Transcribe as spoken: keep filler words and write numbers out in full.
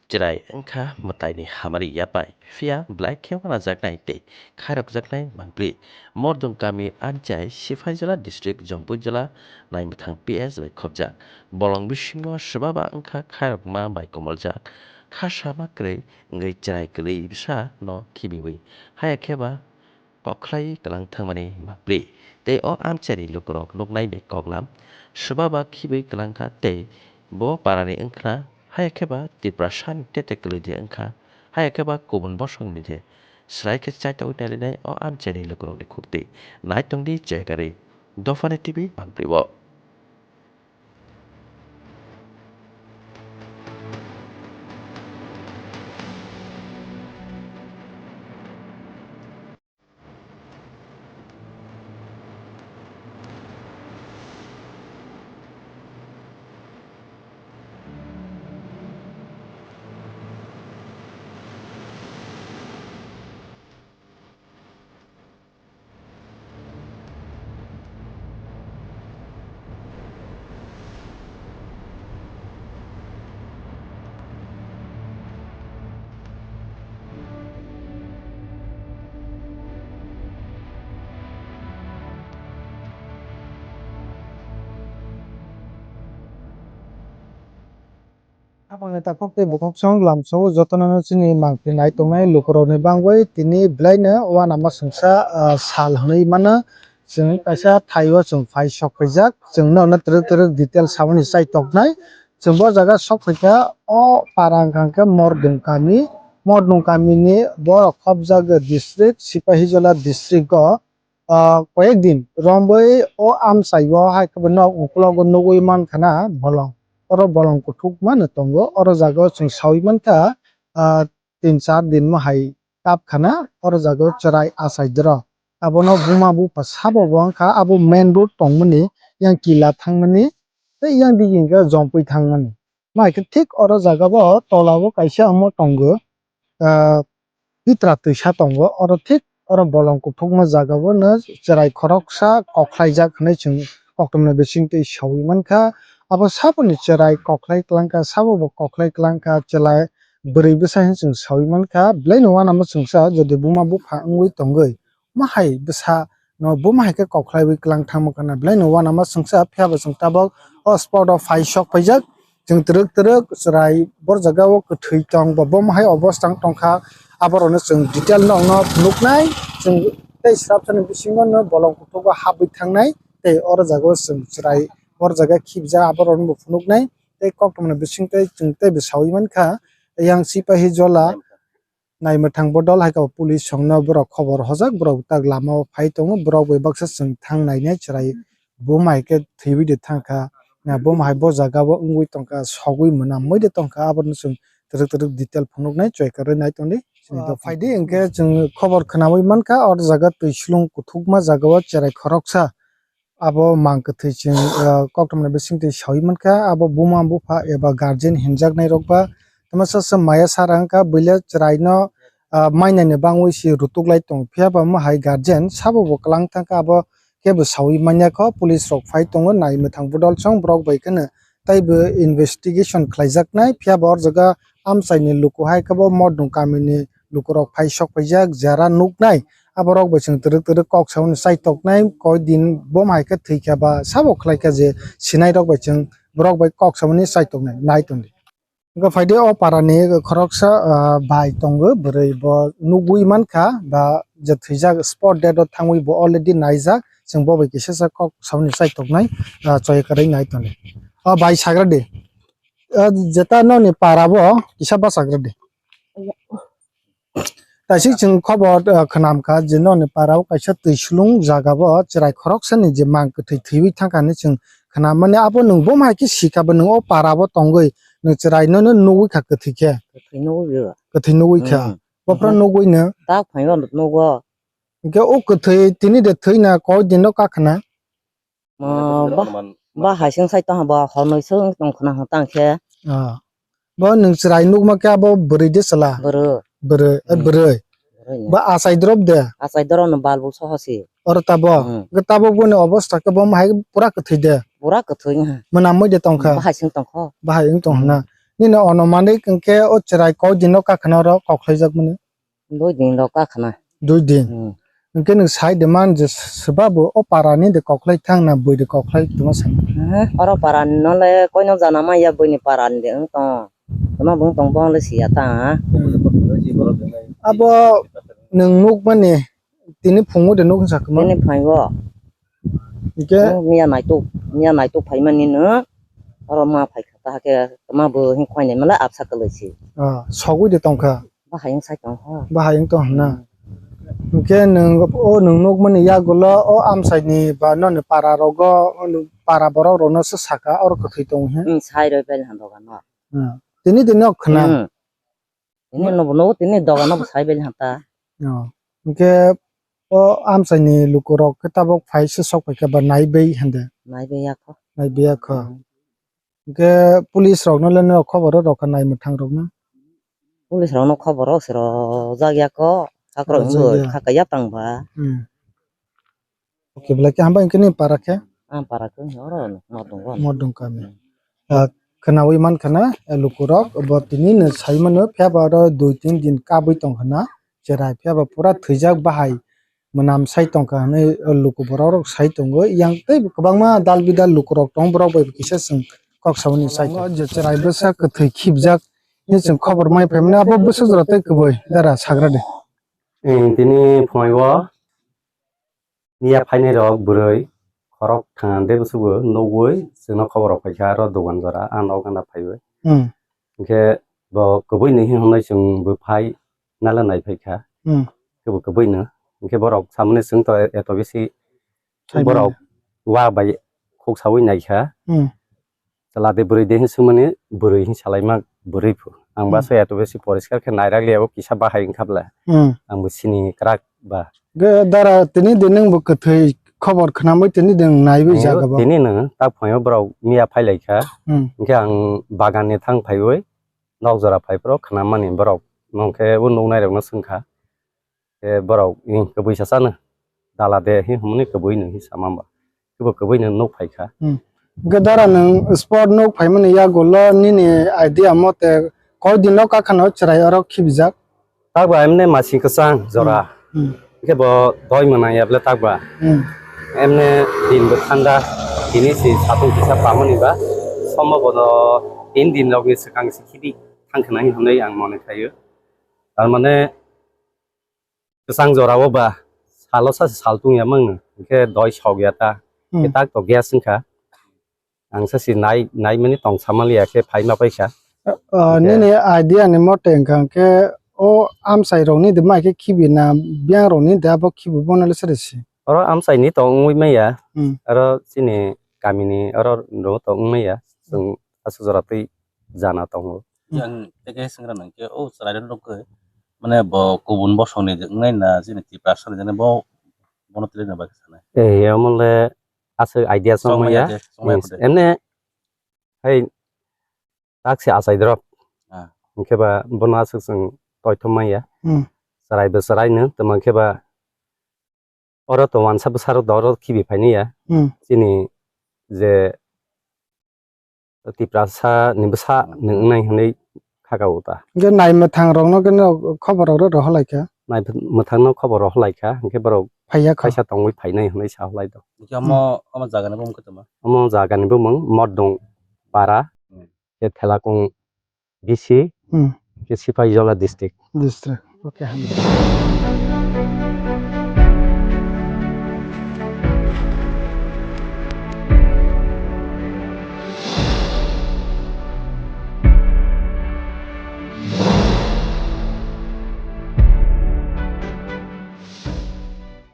Chwrai wngkha mwtaini hamari yapai, phiya belai khe wanajaknai tei khairokjaknai mangpli. Mordung kami Anchai, Sipahijala district, Jampui jila, naimwthang P S bai khopjak. Bolong bisingo swbaba wngkha khairokma bai komoljak. Khasama kwrwi wngwi chwrai kwlwi bwsa no khibiwi. Haya khe ba kok khlaiwi kwlang thangmani mapli. Tei o amchaini lukurok nuknai bai koklam. Swbaba khibwi kwlang kha tei bo parani wngkhna, haya khe ba Tiprasani tete kwlwi de wngkha, haya khe ba kubun bosongni de. Swrai khe chaitogwi nailainai o amchaini lukurokni khukti. Naitongdi chekari Dophani T V mapli o. Haphangni takhuk tei bukhuksong lamsao jotono chini mangphi nai tongnai lukurokni bangwi tini belaino uanama songsa, ah, sal hwnwi mano. Chwng kaisa thaio chwng phai sok phaijak, chwng norno twrwk twrwk detail samani chai toknai. Chwng bo jaga sok phaikha, o para wngkha khe Mordung kami, Mordung kamini borok khopjak district, Sipahijala district o. Ah, koyek din romwi o amchai o hai khe bo nok uklogo nugwi mankha na bolong. Oro bolong kuthukma no tongo. Oro jaga o chwng sawi mankha, ah, tin char din mo hai kap khana. Oro jaga o chwrai achai doro. Abono buma bupha sabo bo wngkha, abo main road tongmani yang kila thangmani tei yang digi hwnkhe jompui thangmani. Mai khe thik oro jaga o tola o kaisa omo tongo, ah, pitra twisa tongo, oro thik oro bolong kuthukma jaga o no chwrai khoroksa koklaijak hinwi chwng koktwmani bisingtwi sawi mankha. Abo saboni chwrai koklai kwlangkha, sabo bo koklai kwlangkha, chwla bwrwi bwsa hinwi chwng sawi mankha. Belaino uanama chwngsa jodi buma bupha wngwi tongwi, ma hai bwsa no buma hai khe koklaiwi kwlang thangma kana belaino uanama chwngsa, phiya bo chwng tabok o spot o phai sok phaijak. Chwng twrwk twrwk chwrai bor jaga o kwthwi tong ba bom hai obostang tongkha, aborokno chwng detail no phunuknai. Chwng tei swrapsani bisingo no bolong kuthuk o habwi thangnai tei oro jaga o chwng chwrai bor jaga khibjak aborokno bo phunuknai tei koktwmani bising tei chwng tei bo sawi mankha. Yang Sipahi Jola naimwthang bodol hai khe police songno borok khobor hojak, borok tak lama o phai tongo, borok bai baksa chwng thang nainai chwrai bo mai khe thwiwi de thangkha, na bo hai bo jaga o wngwi tongkha, sogwi mwnamwi de tongkha, abono chwng twrwk twrwk detail phunuknai choi kwrwi nai tongdi. Ah, phaidi hwnkhe chwng khobor khwnawi mankha, o jaga twi slung kuthukma jaga o chwrai khoroksa abo mang kwthwi chwng, ah, koktwmani bisingtwi sawi mankha, abo buma bupha eba guardian hinjaknai rok ba tamo sasa maya sara wngkha, buila chwraino, ah, mainani bangwi se rutuk lai tongo, phiya ba omo hai guardian sabo bo kwlang thangkha, abo kebo sawi manya kho, police rok phai tongo, nai mwthang bodol song borok bai kheno teibo investigation khlaijaknai, phiya ba o jaga amchaini luku hai khe bo Mordung kamini lukurok phai sok phaijak, jara nuknai, aborok bai chwng twrwk twrwk kok samani chai toknai, koi din bom hai khe thwi kha ba sabo khlai kha je sinai rok bai chwng borok bai kok samani chai toknai, nai tongdi. Wngkha phaidi o parani khoroksa, ah, bai tongo, bwrwi bo nugwi mankha ba je thwijak spot dead o thangwi bo already naijak, chwng bo bai kisa sa kok samani chai toknai, ah, choi kwrwi nai tongdi. O bai sagra di. Ah, jeta noni para bo kisa basagra di. Taisik chwng khobor, ah, khwnam kha je noni para o kaisa twi slung jaga bo chwrai khoroksa ni je mang kwthwi thwiwi thangkha hinwi chwng khwnam mani, abo nwng bo hai khe si kha bo nwng o para bo tongwi nwng chwrai no no nugwi kha kwthwi khe. Kwthwi nugwi o. Kwthwi nugwi kha. Hmm. Bo phano nugwi no. Tak phai o nugo. Hwnkhe o kwthwi tini de thwi na koi din no kha khna. Mo, ba, ba hai seng sai tong ha, ba hor noi seng tong khna ho tang khe. Ah. Bo nwng chwrai nukma khe abo bwrwi de chwla? Bwrwi. Bwrwi, eh, hmm, bwrwi. Bwrwi ni. Ba achai drop de? Achai drop no bal bo soho si. Oro tabo? Hmm. Hwnkhe tabo boni obostha khe bo hai pura kwthwi de? Pura kwthwi wngha. Mwnamwi de tong kha? Bahai seng tong kho. Bahai wng tong, hmm, hwna. Nini onomanik hwnkhe o chwrai koi din o kakhna oro koklaijakmani? Dui din rok kakhna. Dui din. Hmm. Hwnkhe nwng sai de man je swba bo o para ni de koklai thang na bui de koklai tongma sai? Hmm, oro para ni no le koino jana maya bui ni para ni de wng tong. Tama bung tong bong le siya ta. Hmm. Abo nwng nukmani tini phungo de nuk sa kwma? Tini phaio. Hwnkhe? Nwng miya naituk, miya naituk phaimani no oro ma phaikha ta hake tama bo hing khainai mala absa kwlwi si. Ah, sogwi de tongkha. Bahai wng sai tong kha. Bahai wng tong hwnna. Hmm. Hwnkhe nwng o nwng nukmani yagulo o amsai ni ba noni para rogo, para borok rokno se saka oro kwthwi tongo he. Hmm, sai roi bel han dogan no. Hmm. Tini tini nok khna. Hmm. Tini no bo no tini dogan no bo sai bel han ta. Oh. Hwnkhe o amsai ni luku rok khe tabok phai se sok phaikha ba nai bai hande. Nai bai ya kho. Nai bai ya kho. Hmm. Hwnkhe police rokno le norok khobor rw rwkha nai mwthang rokno? Police rokno khobor rw se rwjak ya kho, sak rok Rwjak wngwi ya. Kha kaiya tang ba. Hmm. Okay, belai khe hambai hwnkhe nini para khe? Ang para khe oro no tongo. Modong kami. Hmm. Ah, khwnawi mankha na, eh, lukurok bo tini no sai mano, phiya ba oro dui tin din kabwi tongkha na, cherai phiya ba pura thwijak bahai. Mwnam sai tongkha hwnwi, o luku borok rok sai tongo. Yang tei kwbangma dal bidal luku rok tongo, borok bai kisa chwng kok samani sai tongo. Je cherai bwsa kwthwi khibjak hinwi chwng khobor mai phaimani, abo bwswk jora tei kwbui dara sagra de. Tini phungo miya phainai rok bwrwi khorok thang de bwswk bo nugwi chwngno khobor rok phaikha aro dogan jora ang nok gana phaiwi. Hmm. Hwnkhe bo kwbui ni hinwi chwng bo phai nala nai phaikha. Hmm. Kebo kwbui no. Hwnkhe borok samani chwng to eto bisi Saimanya. Borok wa bai khuk sawi naikha. Hmm. Chwla de bwrwi de hinwi swngmani bwrwi hinwi salaima bwrwi phu. Ang ba Hmm. so eto bisi poriskar khe nairak liya bo kisa bahai wngkha bla. Hmm. Ang bo sini kwrak ba. Ge dara tini de nwng bo kwthwi khobor khnamwi tini de nwng naiwi Naiwi jaga bo. Tini no tak phaio borok miya phai laikha. Hmm. Hwnkhe ang bagan ni thang phaiwi nok jora phai phuru khna mani borok, nong khe bo nuknai rok no swngkha. Tei borok, "Ih, kwbui sa chano dala de," hi hwnmani kwbui no hi sama ba. Kebo kwbui no nuk phai kha. Hmm. Hwnkhe dara nwng spot nuk phaimani yagulo nini idea mote koi din no kakhano chwrai oro khibijak? Takba emne masing kwchang jora. Hmm. Hmm. Hwnkhe bo doi mwnang ya bwle takba. Hmm. Emne din bo thanda, tini si satung kisa pamani ba, sombo bono tin din rokni swkang si khibi thang khna hinwi ang mone khaio. Tar mane kwchang jora o ba salo sa sal tung ya mangno, hwnkhe doi sok ya ta. Hmm. Hwnkhe tak to gas wngkha. Ang sa si nai, nai mani tong sama liya khe phai ma paikha. Ah, ah, Hwnkhe nini idea ni mote wngkha hwnkhe o amchai rokni de mai khe khibi na biyang rokni de abo khibi bono le sere si? Oro amchai ni tong wngwi maya. Hmm. Oro chini kami ni oro ro tong wngmaya. Chwng aswk jora twi jana tongo. Yang teke swngra nang khe o chwrai rok khe mane bo kubun bosong ni wngnai na chini Tiprasa ni jani bo bono twi na bagwi sanai. Eh, omo le aswk idea chong maya. Chong maya de, chong maya de. Emne hai tak se achai drop. Ah. Hwnkhe ba bono aswk chwng toithom maya. Hmm. Chwrai bo chwrai no, tamo khe ba oro to wansa bwsarok do oro khibi phaini ya. Hmm. Chini je Tiprasa ni bwsa Hmm. nwng wngnai hwnwi khaka o ta. Hwnkhe nai mwthang rokno khe no khobor rok rohor lai kha? Nai mwthang no khobor rohor lai kha, hwnkhe borok Phaiya kha? Kaisa tongwi phainai hwnwi sa lai do. Hwnkhe omo, omo jaga ni bumung khe tamo? Omo jaga ni bumung Modong para, Hmm. khe Thelakung B C, Hmm. khe Sipaijola district. District. Okay, hambai.